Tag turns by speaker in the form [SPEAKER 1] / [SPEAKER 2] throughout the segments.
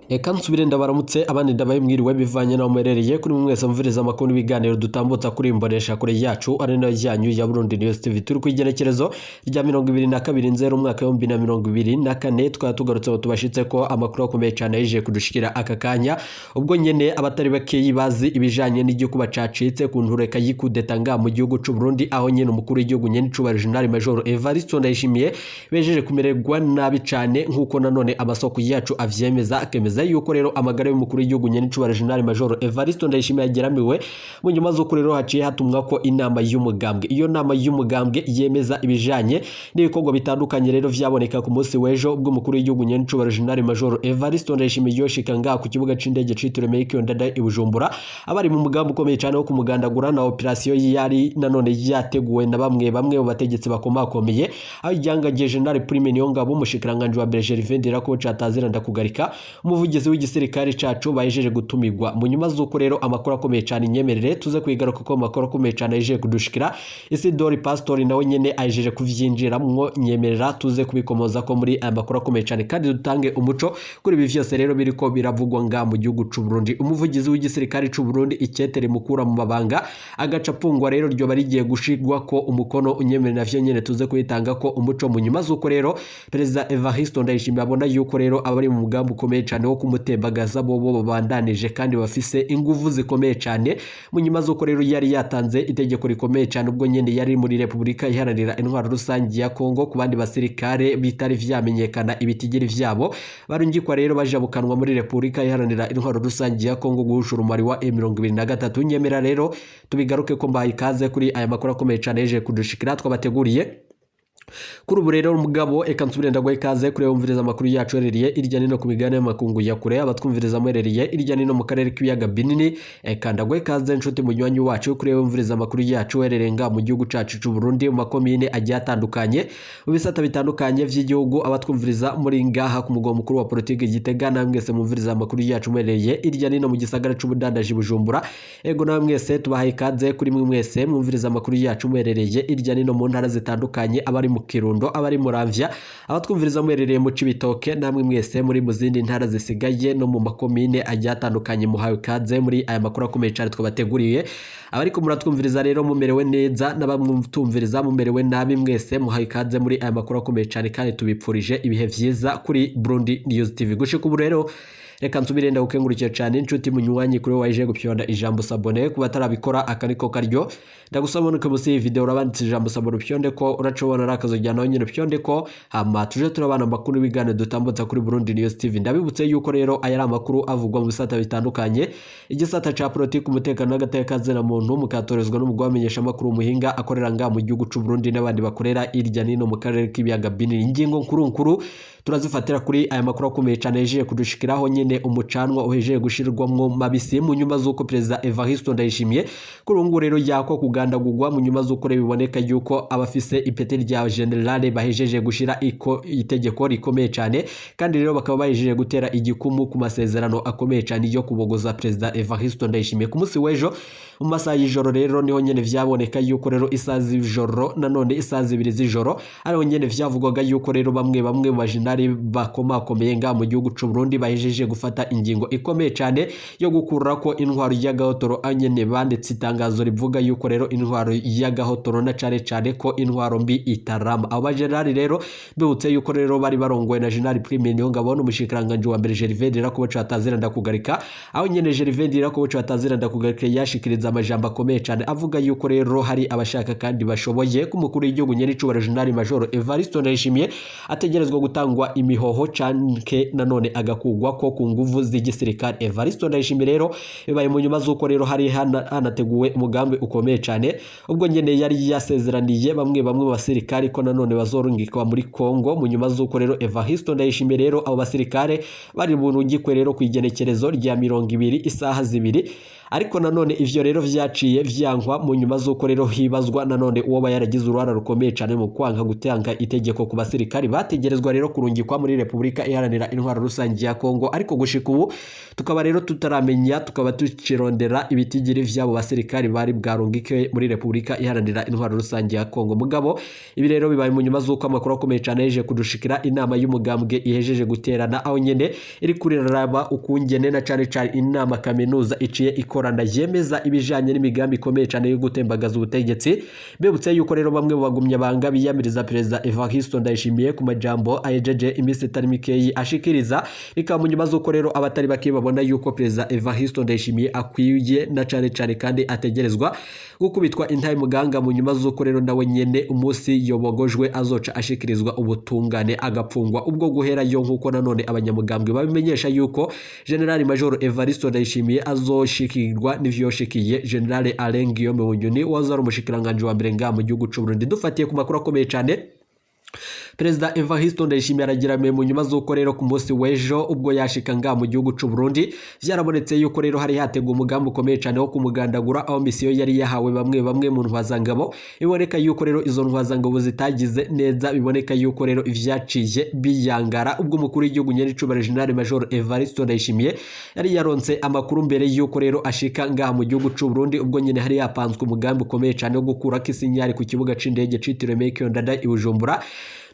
[SPEAKER 1] Eka nsubire ndabaramutse, abandi ndabahe mwiriwe bivanye naho muherereye. Kuri mwese mviriza amakuru n'ibiganiro dutambutsa kuri imbonesha kure yacu, ari nayo yanyu ya Burundi News TV. Turi ku igenekerezo rya 22 nzero umwaka wa 2024. Twaba tugarutse ngo tubashitse ko amakuru akomeye cyane yaje kudushikira aka kanya, ubwo nyene abatari bakeyi bazi ibijanye n'igikuba cacitse ku ntureka y'ikudeta nga mu gihugu c'u Burundi, aho nyene umukuru w'igihugu nyene icubahiro General Major Evariste Ndayishimiye bejeje kumererwa nabi cane, nk'uko nanone amasoko yacu avyemeza, akemeza yuko rero amagara y'umukuru w'igihugu nyene icubahiro General Major Evariste Ndayishimiye yageramiwe. Mu nyuma z'uko rero haciye hatumwa ko inama y'umugambwe, iyo nama y'umugambwe yemeza ibijanye n'ibikorwa bitandukanye rero vyaboneka ku munsi w'ejo, ubwo umukuru w'igihugu nyene icubahiro General Major Evariste Ndayishimiye yoshika ngaha ku kibuga c'indege citiriwe Melchior Ndadaye i Bujumbura, abari mu mugambi ukomeye cane wo kumugandagura na operation yari nanone yateguwe na bamwe bamwe mu bategetsi bakomakomeye, aho iryangagiye General Prime Niyongabo, umushikiranganji wa mbere Gervais Ndirakobuca atazira ndakugarika, umuvugizi w'igisirikare cacu, bahejeje gutumigwa. Mu nyuma z'uko rero amakuru akomeye cane, inyemerere tuze kwigaruka ko amakuru akomeye cane ahejeje kudushikira, Isidori Pastori nawe nyene ahejeje kuvyinjiramwo. Nyemerera tuze kubikomoza ko muri aya makuru akomeye cane kandi dutange umuco kuri ibi vyose rero biriko biravugwa nga mu gihugu c'u Burundi. Umuvugizi w'igisirikare c'u Burundi, ikete rimukura mu mabanga agaca apfungwa rero ryoba rigiye gushigwa ko umukono. Unyemerera navyo nyene tuze kubitanga ko umuco, mu nyuma z'uko rero Perezida Evariste Ndayishimiye abona yuko rero abari mu mugambi ukomeye cane wo kumutembagaza bobo babandanije kandi bafise inguvu zikomeye cane, mu nyuma z'uko rero yari yatanze itegeko rikomeye cane ubwo nyene yari muri Repubulika Iharanira Intwaro Rusange ya Kongo ku bandi basirikare bitari vyamenyekana ibitigiri vyabo, barungikwa rero bajabukanwa muri Repubulika Iharanira Intwaro Rusange ya Kongo guhusha urumari wa M23. Nyemera rero tubigaruke ko mbahaye ikaze kuri aya makuru akomeye cane yeje kudushikira twabateguriye kuri ubu rero. Umugabo, eka nsubire ndaguha ikaze kuri wumviriza amakuru yacu herereye irya nino ku migabane y'amakungu ya kure, abatwumviriza muherereye irya nino mu karere k'ibiyaga binini. Eka ndaguha ikaze, nshuti munywanyi wacu, kuri wumviriza amakuru yacu herereye nga mu gihugu cacu c'u Burundi, mu makomine agiye atandukanye, mu bisata bitandukanye vy'igihugu, abatwumviriza muri ngaha ku mugwa mukuru wa politiki Gitega, namwe mwese mumviriza amakuru yacu muherereye irya nino mu gisagara c'ubudandaji Bujumbura. Ego, namwe mwese tubahaye ikaze. Kuri mwe mwese mwumviriza amakuru yacu muherereye irya nino mu ntara zitandukanye, abari mu Kirundo, abari Muramvya, abatwumviriza muherereye mu Cibitoke, namwe mwese muri mu zindi ntara zisigaye no mu makomine agiye atandukanye, muhawe ikaze muri aya makuru akomeye cyane twabateguriye. Abariko muratwumviriza rero mumerewe neza n'abamwumviriza mumerewe nabi, mwese muhawe ikaze muri aya makuru akomeye cyane kandi tubipfurije ibihe vyiza kuri Burundi News TV. Gushika ubu rero, reka nsubire ndagukengurukiye cyane, inshuti munywanyi, kuri waje gupyonda ijambo s'abonner. Kuba atarabikora, aka niko karyo ndagusaba nuko munsi y'iyi video urabanditse ijambo s'abonner, upyonde ko uracobona ari akazojya nawe nyine upyonde ko, hama tuje turabana amakuru n'ibiganiro dutambutsa kuri Burundi News TV. Ndabibutse yuko rero aya ari amakuru avugwa mu bisata bitandukanye, igisata ca politiki, umutekano n'agateka na muntu, mukatorezwa n'umugwa wamenyesha amakuru umuhinga akorera nga mu gihugu c'u Burundi n'abandi bakorera irya nino mu karere k'ibiyaga binini. Ingingo nkuru nkuru turazifatira kuri aya makuru akomeye cyane yaje kudushikiraho nyene, umucanwa uhejeje gushirwamwo mabisi mu nyuma z'uko Perezida Evariste Ndayishimiye kuri ubu ngubu rero yakwa kugandagurwa, mu nyuma z'uko rero biboneka yuko abafise ipeti rya generale bahejeje gushira itegeko rikomeye cyane, kandi rero bakaba bahejeje gutera igikumu ku masezerano akomeye cyane yo kubogoza Perezida Evariste Ndayishimiye. Ku munsi w'ejo mu masaha y'ijoro rero niho nyene vyaboneka yuko rero isaha z'ijoro, nanone isaha 2 z'ijoro, ariho nyene vyavugwaga yuko rero bamwe bamwe mu bajenali bakomakomeye nga mu gihugu c'u Burundi bahejeje gufata ingingo ikomeye cyane yo gukura ko intwaro y'agahotoro, nyene banditse itangazo rivuga yuko rero intwaro y'agahotoro na cane cane ko intwaro mbi itarama. Abo bajenali rero bibutse yuko rero bari barongowe na General Prime Niyongabo n'umushikiranganji wa mbere Gervais Ndirakobuca batazira ndakugarika, aho nyene Gervais Ndirakobuca batazira ndakugarika yashikiriza amajambo akomeye cyane avuga yuko rero hari abashaka kandi bashoboye ko umukuru w'igihugu nyene icubahiro General Major Evariste Ndayishimiye ategerezwa gutangwa imihoho canke nanone agakugwa ko ku nguvu z'igisirikare. Evariste Ndayishimiye rero bibaye mu nyuma z'uko rero hari hanateguwe umugambi ukomeye cyane, ubwo nyene yari yasezeraniye bamwe bamwe mu basirikare ko nanone bazorungikwa muri Kongo, mu nyuma z'uko rero Evariste Ndayishimiye rero abo basirikare bari burungikwe rero ku igenekerezo rya 20 isaha 2. Ariko nanone ivyo rero vyaciye vyankwa mu nyuma z'uko rero hibazwa nanone uwo yaragize uruhara rukomeye cane mu kwanka gutanga itegeko ku basirikari bategerezwa rero kurungikwa muri Repubulika Iharanira Intwaro Rusange ya Kongo. Ariko gushika ubu tukaba rero tutaramenya, tukaba tukirondera ibitigiri vy'abo basirikari bari bwarungike muri Repubulika Iharanira Intwaro Rusange ya Kongo. Mugabo ibi rero bibaye mu nyuma z'uko amakuru akomeye cane yeje kudushikira inama y'umugambwe ihejeje guterana, aho nyene iri kuriraba ukungene na cane cane inama kaminuza iciye ikorana yemeza ibijanye n'imigambi ikomeye cane yo gutembagaza ubutegetsi. Bibutse yuko rero bamwe mu bagumya banga biyamiriza Perezida Evariste Ndayishimiye ku majambo ahejeje iminsi itari mikeyi ashikiriza, bikaba mu nyuma z'uko rero abatari bake babona yuko Perezida Evariste Ndayishimiye akwiye na cane cane kandi ategerezwa gukubitwa intaye muganga, mu nyuma z'uko rero nawe nyene umunsi yobogojwe azoca ashikirizwa ubutungane agapfungwa ubwo guherayo, nk'uko nanone abanyamugambwe babimenyesha yuko General Major Evariste Ndayishimiye azoshikirwa n'ivyoshikiye General Alain Guillaume Bunyoni wahoze ari umushikiranganje wa mbere ngaha mu gihugu c'u Burundi. Dufatiye ku makuru akomeye cane, Perezida Evariste Ndayishimiye arageramiwe mu nyuma z'uko rero ku munsi w'ejo ubwo yashika ngaha mu gihugu c'u Burundi vyarabonetse yuko rero hari hateguwe umugambi ukomeye cane wo kumugandagura, aho misiyo yari yahawe bamwe bamwe mu ntwazangabo. Biboneka yuko rero izo ntwazangabo zitagize neza, biboneka yuko rero ivyaciye biyangara ubwo umukuru w'igihugu nyenicubahiro General Major Evariste Ndayishimiye yari yaronse amakuru mbere yuko rero ashika ngaha mu gihugu c'u Burundi, ubwo nyene hari yapanzwe umugambi ukomeye cane wo gukurako isinyari ku kibuga c'indege citiriwe Melchior Ndadaye i Bujumbura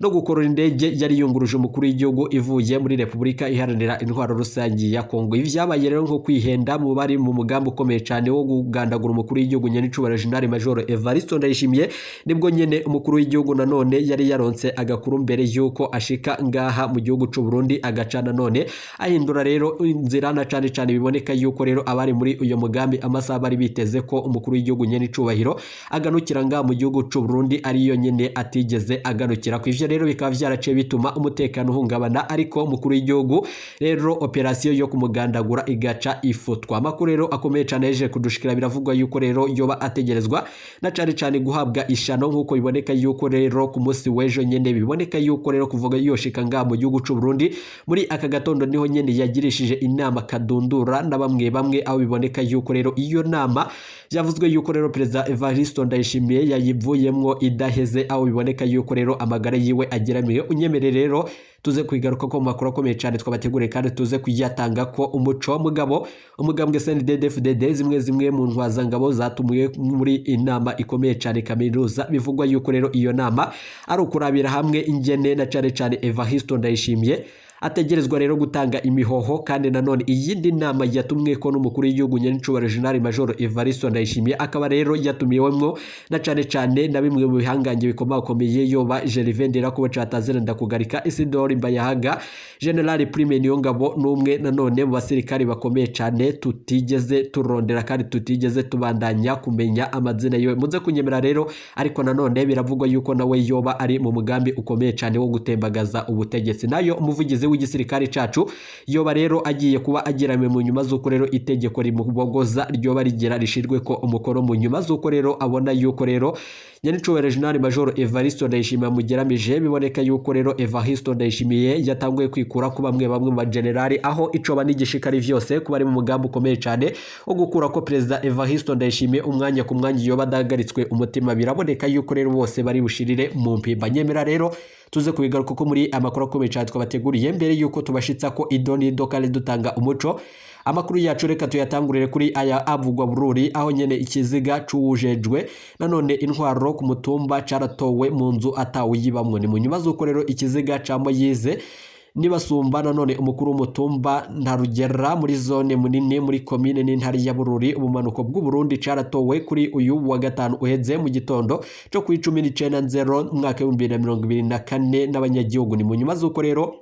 [SPEAKER 1] no gukorora indege yari yunguruje umukuru w'igihugu ivuye muri Repubulika Iharanira Intwaro Rusange ya Kongo. Ibi vyabaye rero nko kwihenda mu bari mu mugambi ukomeye cane wo kugandagura umukuru w'igihugu nyenicubahiro General Major Evariste Ndayishimiye. Nibwo nyene umukuru w'igihugu nanone yari yaronse agakuru mbere yuko ashika ngaha mu gihugu c'u Burundi, agaca nanone ahindura rero inzira, na cane cane biboneka yuko rero abari muri uyo mugambi amasaha bari biteze ko umukuru w'igihugu nyenicubahiro aganukira ngaha mu gihugu c'u Burundi ariyo nyene atigeze aganukira. Ku ivyo rero bikaba vyaraciye bituma umutekano uhungabana, ariko umukuru w'igihugu rero operasiyo yo kumugandagura igaca ifutwa. Amakuru rero akomeye cane yeje kudushikira, biravugwa yuko rero yoba ategerezwa na cane cane guhabwa ishano, nk'uko biboneka yuko rero ku munsi w'ejo nyene biboneka yuko rero kuvuga yoshika ngaha mu gihugu c'u Burundi muri aka gatondo niho nyene yagirishije inama kadundura na bamwe bamwe, aho biboneka yuko rero iyo nama byavuzwe yuko rero Perezida Evariste Ndayishimiye yayivuyemwo idaheze, aho biboneka yuko rero amagara yiwe ageramiwe. Unyemere rero tuze kwigaruka ko mu makuru akomeye cyane twabateguriye kandi tuze kuyatanga ko umuco. Mugabo umugambwe CNDD-FDD zimwe zimwe mu ntwazangabo zatumiwe muri inama ikomeye cyane kaminuza, bivugwa yuko rero iyo nama ari ukurabira hamwe ingene na cane cane Evariste Ndayishimiye ategerezwa rero gutanga imihoho. Kandi nanone iyindi nama yatumwe ko n'umukuru w'igihugu nyenicubahiro General Major Evariste Ndayishimiye, akaba rero yatumiwemwo na cane cane na bimwe mu bihangange bikomakomeye, yoba Gervais Ndirakobuca Batazira Ndakugarika, Isidore Mbayahaga, General Prime Niyongabo n'umwe nanone mu basirikari bakomeye cane tutigeze turondera kandi tutigeze tubandanya kumenya amazina yiwe. Muze kunyemera rero, ariko nanone biravugwa yuko nawe yoba ari mu mugambi ukomeye cane wo gutembagaza ubutegetsi. Nayo umuvugizi w'igisirikare cacu yoba rero agiye kuba ageramiwe mu nyuma z'uko rero itegeko rimubogoza ryoba rigira rishirwe ko umukono, mu nyuma z'uko rero abona yuko rero nyenicubahiro General Major Evariste Ndayishimiye amugeramije. Biboneka yuko rero Evariste Ndayishimiye yatanguye kwikura ku bamwe bamwe mu bagenerali, aho icoba n'igishikari vyose kuba ari mu mugambi ukomeye cane wo gukura ko Perezida Evariste Ndayishimiye umwanya ku mwanya yoba adahagaritswe umutima. Biraboneka yuko rero bose bari bushirire mu mpimba. Nyemera rero tuze kubigaruka ko muri amakuru akomeye cyane twabateguriye mbere yuko tubashitsa ko ido n'ido kandi dutanga umuco. Amakuru yacu reka tuyatangurire kuri aya avugwa Bururi, aho nyene ikiziga c'uwujejwe nanone intwaro ku mutumba caratowe mu nzu atawuyibamwo. Ni mu nyuma z'uko rero ikiziga ca Moyize nibasumba nanone umukuru w'umutumba Ntarugera muri zone munini muri komine n'intara ya Bururi ubumanuko bw'u Burundi caratowe kuri uyu wa gatanu uheze mu gitondo cyo ku 19:00 umwaka w'2024 n'abanyagihugu. Ni mu nyuma z'uko rero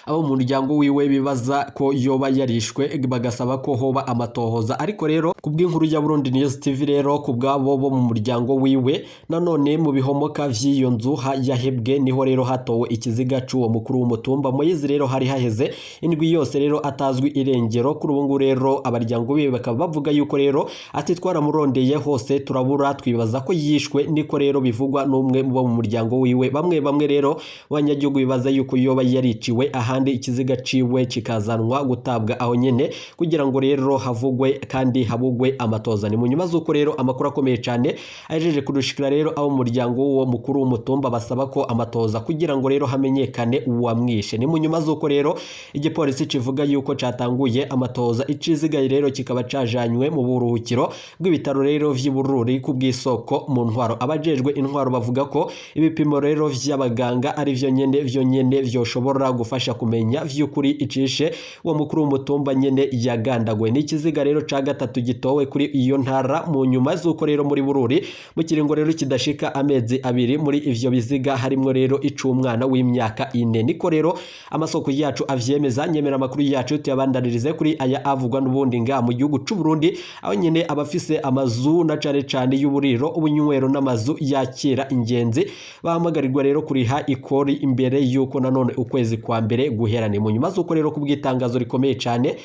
[SPEAKER 1] abo mu muryango wiwe bibaza ko yoba yarishwe, bagasaba ko hoba amatohoza. Ariko rero ku bw'inkuru ya Burundi News TV rero ku bwabo bo mu muryango wiwe nanone mu bihomoka vy'iyo nzu yahebwe niho rero hatowe ikiziga c'uwo mukuru w'umutumba Moyizi. Rero hari haheze indwi yose rero atazwi irengero. Kuri ubu ngubu rero abaryango biwe bakaba bavuga yuko rero ati twaramurondeye hose turabura, twibaza ko yishwe, niko rero bivugwa n'umwe mu bo mu muryango wiwe. Bamwe bamwe rero abanyagihugu bibaza yuko yoba yariciwe yimuriwe ahandi, ikiziga ciwe kikazanwa gutabwa aho nyene kugira ngo rero havugwe kandi habugwe amatoza. Ni mu nyuma z'uko rero amakuru akomeye cyane ajeje kudushikira rero abo mu muryango w'uwo mukuru w'umutumba basaba ko amatoza kugira ngo rero hamenyekane uwamwishe. Ni mu nyuma z'uko rero igipolisi kivuga yuko catanguye amatoza, icizigaye rero kikaba cajanywe mu buruhukiro bw'ibitaro rero vy'ibururi ku bw'isoko mu ntwaro. Abajejwe intwaro bavuga ko ibipimo rero vy'abaganga ari vyo nyene vyoshobora gufasha kumenya vy'ukuri icishe uwo mukuru w'umutumba nyene yagandaguwe. Ni ikiziga rero ca gatatu gitowe kuri iyo ntara mu nyuma z'uko rero muri Bururi mu kiringo rero kidashika amezi 2 muri ivyo biziga harimwo rero ic'umwana w'imyaka 4. Niko rero amasoko yacu avyemeza. Nyemera amakuru yacu tuyabandanirize kuri aya avugwa n'ubundi nga mu gihugu c'u Burundi, aho nyene abafise amazu na cane cane y'uburiro, ubunywero n'amazu yakira ingenzi bahamagarirwa rero kuriha ikori imbere yuko nanone ukwezi kwa mbere guherane. Mu nyuma z'uko rero kubw'itangazo rikomeye cane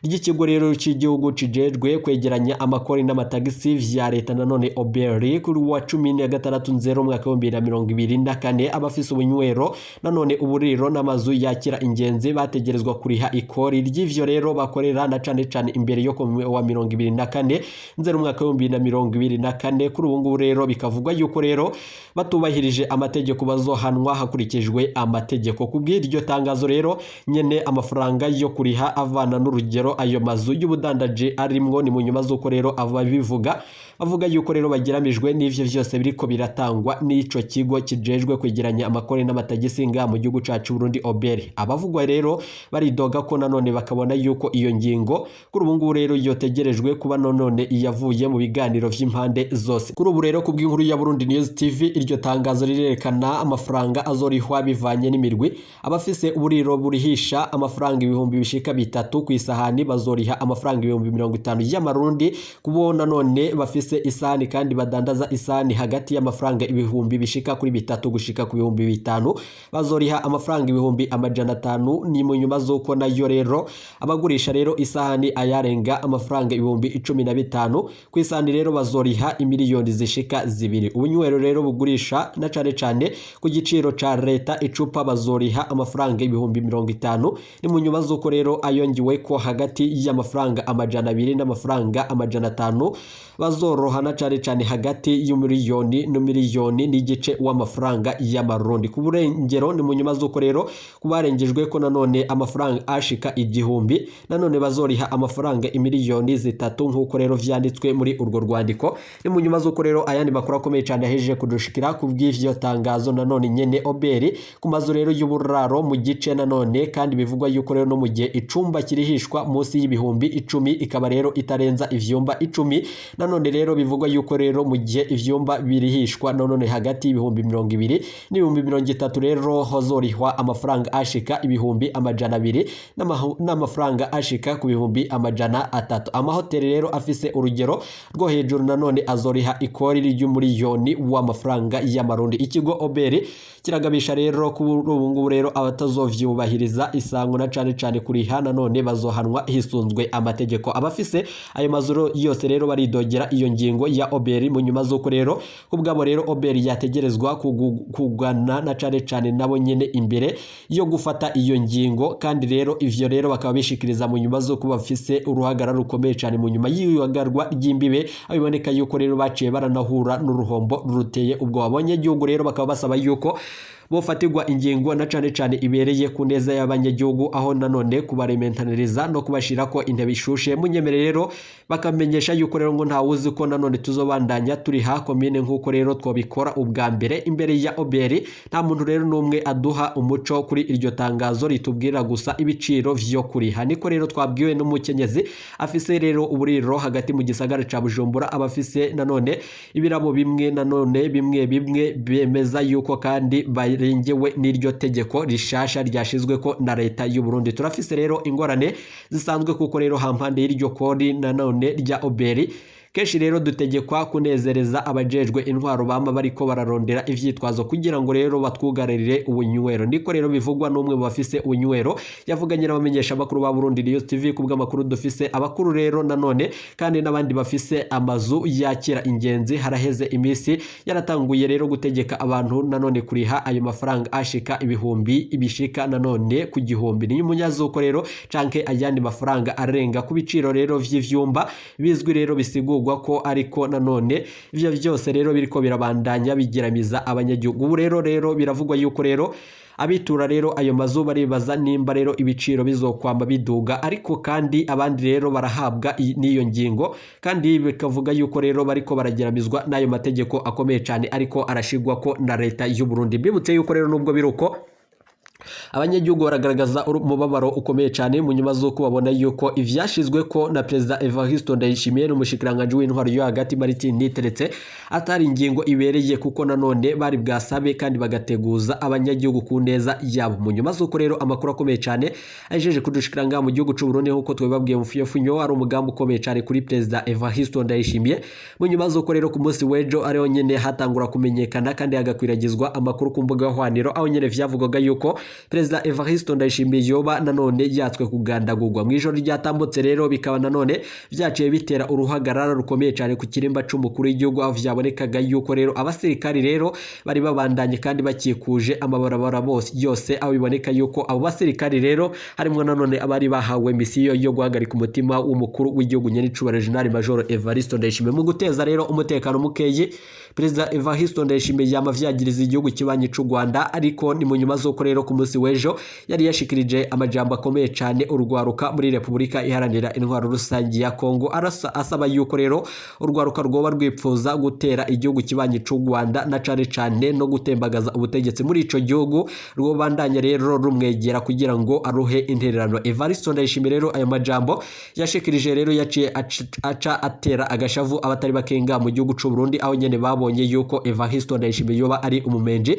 [SPEAKER 1] ry'ikigo rero cy'igihugu kijejwe kwegeranya amakori n'amatagisi vya leta nanone OBR kuri wa 16 nzero mwaka 2024, abafise ubunywero nanone uburiro n'amazu yakira ingenzi bategerezwa kuriha ikori ry'ivyo rero bakorera na cane cane imbere yo ku wa 24 nzero mwaka 2024. Kuri ubu ngubu rero bikavugwa yuko rero batubahirije amategeko bazohanwa hakurikijwe amategeko. Kubw'iryo tangazo rero nyene amafaranga yo kuriha avana n'urugero ayo mazu y'ubudandaji arimwo. Ni mu nyuma z'uko rero ababivuga bavuga yuko rero bageramijwe n'ivyo vyose biriko biratangwa n'ico kigo kijejwe kwegeranya amakori n'amatagisi nga mu gihugu cacu Burundi OBR. Abavugwa rero baridoga ko nanone bakabona yuko iyo ngingo kuri ubu ngubu rero yotegerejwe kuba nanone yavuye mu biganiro vy'impande zose. Kuri ubu rero kubw'inkuru ya Burundi News TV, iryo tangazo rirerekana amafaranga azorihwa bivanye n'imirwi. Abafise uburiro burihisha amafaranga ibihumbi bishika 3 ku isahani bazoriha amafaranga 50,000 y'amarundi. Kubona none bafise isahani kandi badandaza isahani hagati y'amafaranga ibihumbi bishika kuri 3 gushika ku 5,000 bazoriha amafaranga 500,000. Ni mu nyuma z'uko nayo rero abagurisha rero isahani ayarenga amafaranga 15,000 ku isahani rero bazoriha imiliyoni zishika 2. Ubunywero rero bugurisha na cane cane ku giciro ca leta icupa bazoriha amafaranga 50,000. Ni mu nyuma z'uko rero ayongiwe ko hagati y'amafaranga 200 n'amafaranga 500 bazoroha na cane cane hagati y'umiliyoni n'umiliyoni n'igice w'amafaranga y'amarundi. Ku burengero ni mu nyuma z'uko rero kubarengejwe ko nanone amafaranga ashika 1,000 nanone bazoriha amafaranga imiliyoni 3 nk'uko rero vyanditswe muri urwo rwandiko. Ni mu nyuma z'uko rero ayandi makuru akomeye cane yahejeje kudushikira ku bw'ivyo tangazo nanone nyene OBR ku mazu rero y'uburaro mu gice nanone, kandi bivugwa yuko rero no mu gihe icumba kirihishwa munsi y'ibihumbi 10 ikaba rero itarenza ivyumba 10. Nanone rero bivugwa yuko rero mu gihe ivyumba birihishwa nanone hagati y'ibihumbi 20 n'ibihumbi 30 rero hozorihwa amafaranga ashika 200,000 n'amafaranga ashika ku 300,000. Amahoteli rero afise urugero rwo hejuru nanone azoriha ikori ry'umuriyoni w'amafaranga y'amarundi. Ikigo OBR kiragabisha rero kuri ubu ngubu rero abatazovyubahiriza isango na cane cane kuriha nanone bazohanwa hisunzwe amategeko. Abafise ayo mazu yose rero baridogera iyo ngingo ya OBR mu nyuma z'uko rero kubwabo rero OBR yategerezwa kugana na cane cane nabo nyene imbere yo gufata iyo ngingo, kandi rero ivyo rero bakaba bishikiriza mu nyuma z'uko bafise uruhagara rukomeye cane mu nyuma y'ihagarwa ry'imbibe, aho biboneka yuko rero baciye baranahura n'uruhombo ruteye ubwo babonye igihugu. Rero bakaba basaba yuko bofatirwa ingingo na cane cane ibereye ku neza y'abanyagihugu, aho nanone kubarementaniriza no kubashirako intebe ishushe. Munyemere rero bakamenyesha yuko rero ngo ntawuzi ko nanone tuzobandanya turiha komine nk'uko rero twabikora ubwa mbere imbere ya OBR. Nta muntu rero n'umwe aduha umuco kuri iryo tangazo ritubwira gusa ibiciro vyo kuriha. Niko rero twabwiwe n'umukenyezi afise rero uburiro hagati mu gisagara ca Bujumbura, abafise nanone ibirabo bimwe nanone bimwe bimwe bemeza yuko kandi barengewe n'iryo tegeko rishasha ryashizwe ko na leta y'u Burundi. Turafise rero ingorane zisanzwe kuko rero hampande y'iryo kori nanone rya OBR Kenshi rero dutegekwa kunezereza abajejwe intwaro bama bariko bararondera ivyitwazo kugira ngo rero batwugarire ubunywero. Niko rero bivugwa n'umwe mu bafise ubunywero yavuganye n'abamenyesha makuru ba Burundi News TV. Kubw'amakuru dufise, abakuru rero nanone kandi n'abandi bafise amazu yakira ingenzi, haraheze imisi yaratanguye rero gutegeka abantu nanone kuriha ayo mafaranga ashika ibihumbi ibishika nanone ku 1000. Ni umunyazuko rero canke ayandi mafaranga arenga ku biciro rero vy'ivyumba bizwi rero bisigurwa ko, ariko nanone ivyo vyose rero biriko birabandanya bigiramiza abanyagihugu. Ubu rero biravugwa yuko rero abitura rero ayo mazu baribaza nimba rero ibiciro bizokwamba biduga, ariko kandi abandi rero barahabwa n'iyo ngingo, kandi bikavuga yuko rero bariko barageramizwa n'ayo mategeko akomeye cyane ariko arashigwa ko na leta y'u Burundi. Mbibutse yuko rero nubwo biruko, abanyagihugu baragaragaza umubabaro ukomeye cyane mu nyuma z'uko babona yuko ivyashizwe ko na Perezida Evariste Ndayishimiye n'umushikiranganje w'intwaro yo hagati Martin Niteretse atari ingingo ibereye, kuko nanone bari bwasabe kandi bagateguza abanyagihugu ku neza yabo. Mu nyuma z'uko rero amakuru akomeye cyane ajeje kudushikiranga mu gihugu c'u Burundi, nkuko twababwiye mu fuyofunyo, ari umugambi ukomeye cyane kuri Perezida Evariste Ndayishimiye. Mu nyuma z'uko rero ku munsi w'ejo ariho nyene hatangura kumenyekana kandi hagakwiragizwa amakuru ku mbuga hwaniro, aho nyene vyavugwaga yuko Perezida Evariste Ndayishimiye yoba nanone yatswe kugandagurwa mu ijoro ryatambutse. Rero bikaba nanone vyaciye bitera uruhagarara rukomeye cyane ku kirimba c'umukuru w'igihugu, aho vyabonekaga yuko rero abasirikari rero bari babandanye kandi bakikuje amabarabara bose yose, aho biboneka yuko abo basirikari rero harimwo nanone abari bahawe misiyo yo guhagarika umutima w'umukuru w'igihugu nyenicubahiro General Major Evariste Ndayishimiye mu guteza rero umutekano mukeyi. Perezida Evariste Ndayishimiye yama vyagiriza igihugu kibanyi c'u Rwanda, ariko ni mu nyuma z'uko rero ku munsi w'ejo yari yashikirije amajambo akomeye cyane urwaruka muri Repubulika Iharanira Intwaro Rusange ya Kongo, asaba yuko rero urwaruka rwoba rwipfuza gutera igihugu kibanyi c'u Rwanda na cane cane no gutembagaza ubutegetsi muri ico gihugu rwobandanya rero rumwegera kugira ngo aruhe intererano. Evariste Ndayishimiye rero ayo majambo yashikirije rero yaciye aca atera agashavu abatari bakenga mu gihugu c'u Burundi, aho nyene babonye yuko Evariste Ndayishimiye yoba ari umumenji.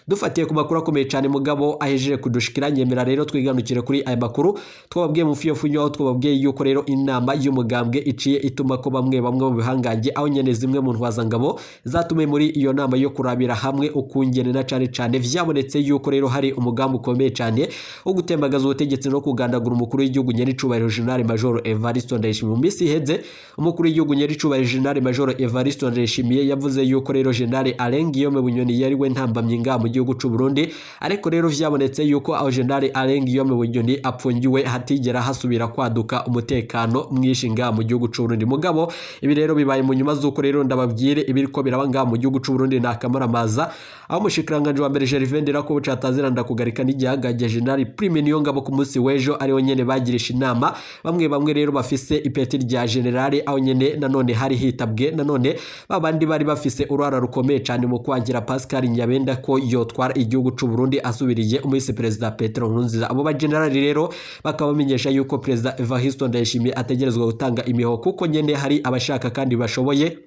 [SPEAKER 1] Dufatiye ku makuru akomeye cyane mugabo ahejeje kudushikira, nyemera rero twiganukire kuri aya makuru twababwiye mu fiyofunyo, aho twababwiye yuko rero inama y'umugambwe iciye ituma ko bamwe bamwe mu bihangange, aho nyene zimwe mu ntwazangabo zatumiwe muri iyo nama yo kurabira hamwe ukungene na cane cane vyabonetse yuko rero hari umugambi ukomeye cyane wo gutembagaza ubutegetsi no kugandagura umukuru w'igihugu nyenicubahiro General Major Evariste Ndayishimiye. Mu minsi iheze umukuru w'igihugu nyenicubahiro General Major Evariste Ndayishimiye yavuze yuko rero General Alain Guillaume Bunyoni yari we ntambamyi ngaha mu gihugu c'u Burundi, ariko rero vyabonetse yuko aho General Alain Guillaume Bunyoni apfungiwe hatigera hasubira kwaduka umutekano mwinshi ngaha mu gihugu c'u Burundi. Mugabo ibi rero bibaye mu nyuma z'uko rero ndababwire ibiriko biraba ngaha mu gihugu c'u Burundi na kamaramaza, aho umushikiranganje wa mbere Gervais Ndirakobuca ataziranda kugarika n'igihangange General Prime Niyongabo ku munsi w'ejo ariho nyene bagirisha inama bamwe bamwe rero bafise ipeti rya general, aho nyene nanone hari hitabwe nanone babandi bari bafise uruhara rukomeye cyane mu kwangira Pascal Nyabenda ko yotwara igihugu c'u Burundi asubiriye umwisi Perezida Petero Nkurunziza. Abo ba general rero bakaba bamenyesha yuko Perezida Evariste Ndayishimiye ategerezwa gutanga imihoho, kuko nyene hari abashaka kandi bashoboye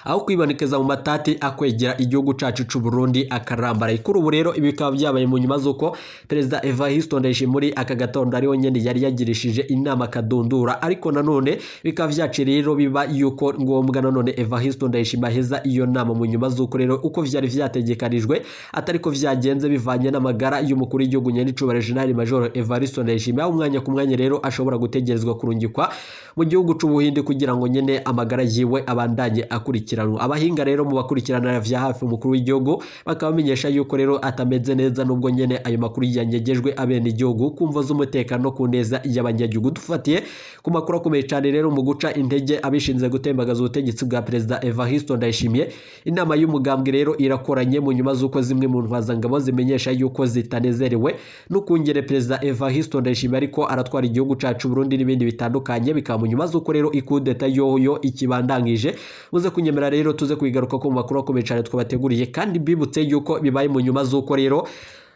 [SPEAKER 1] aho kwibonekeza mu matati akwegera igihugu cacu c'u Burundi akarambara. Kuri ubu rero ibi bikaba byabaye mu nyuma z'uko Perezida Evariste Ndayishimiye muri aka gatondo ariho nyene yari yagirishije inama akadundura, ariko nanone bikaba vyaciye rero biba yuko ngombwa nanone Evariste Ndayishimiye aheza iyo nama mu nyuma z'uko rero uko vyari vyategekanijwe atariko vyagenze bivanye n'amagara y'umukuru w'igihugu nyenicubahiro General Major Evariste Ndayishimiye, aho umwanya ku mwanya rero ashobora gutegerezwa kurungikwa mu gihugu c'Ubuhindi kugira ngo nyene amagara yiwe abandanye akurikiranwa. Abahinga rero mu bakurikirana vya hafi umukuru w'igihugu bakaba bamenyesha yuko rero atameze neza, nubwo nyene ayo makuru yanyegejwe abene igihugu kumvo z'umutekano ku neza y'abanyagihugu. Dufatiye ku makuru akomeye cyane rero mu guca intege abishinze gutembagaza ubutegetsi bwa Perezida Evariste Ndayishimiye, inama y'umugambwe rero irakoranye mu nyuma z'uko zimwe mu ntwazangabo zimenyesha yuko zitanezerewe n'ukungere Perezida Evariste Ndayishimiye ariko aratwara igihugu cacu Burundi n'ibindi bitandukanye, bikaba mu nyuma z'uko rero ikudeta yoyo ikibandangije. Muze kunyemera rero tuze kubigaruka ko mu makuru akomeye cyane twabateguriye, kandi bibutse yuko bibaye mu nyuma z'uko rero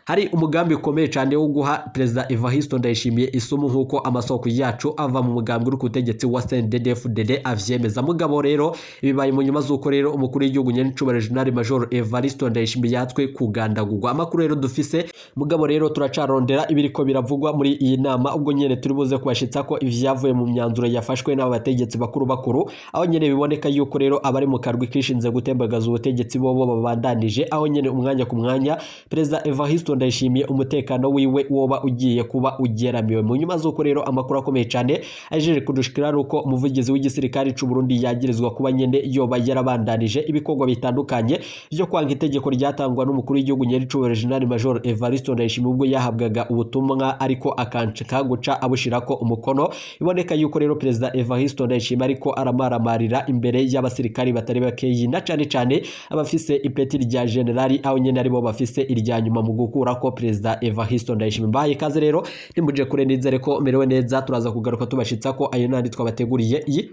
[SPEAKER 1] Hari umugambi ukomeye cyane wo guha Perezida Evariste Ndayishimiye isumu, nk'uko amasoko yacu ava mu mugambi uri ku butegetsi wa CNDD-FDD avyemeza. Mugabo rero bibaye mu nyuma z'uko rero umukuru w'igihugu nyenicubahiro General Major Evariste Ndayishimiye yatswe kugandagurwa. Amakuru rero dufise, mugabo rero turacarondera ibiriko biravugwa muri iyi nama, ubwo nyene turi buze kubashitsa ko ivyavuye mu myanzuro yafashwe n'aba bategetsi bakuru bakuru, aho nyene biboneka yuko rero abari mu karwi kishinze gutembagaza ubutegetsi bobo babandanije, aho nyene umwanya ku mwanya Perezida Evariste Ndayishimiye umutekano wiwe woba ugiye kuba ugeramiwe. Mu nyuma z'uko rero amakuru akomeye cyane ajeje kudushikira ari uko umuvugizi w'igisirikare c'u Burundi yagirizwa kuba nyene yoba yarabandanije ibikorwa bitandukanye byo kwanga itegeko ryatangwa n'umukuru w'igihugu nyenicubahiro General Major Evariste Ndayishimiye ubwo yahabwaga ubutumwa, ariko akanca guca abushirako umukono. Iboneka yuko rero Perezida Evariste Ndayishimiye ariko aramaramarira imbere y'abasirikari batari bakeyi, na cane cane abafise ipeti rya generali, aho nyene aribo bafise irya nyuma mu gukura ko Perezida Evariste Ndayishimiye. Mbahaye ikaze rero, nimuje kure, nizere ko merewe neza. Turaza kugaruka tubashitsa ko ayo nandi twabateguriye. Iyi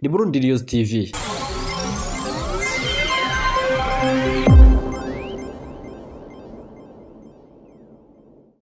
[SPEAKER 1] ni Burundi News TV.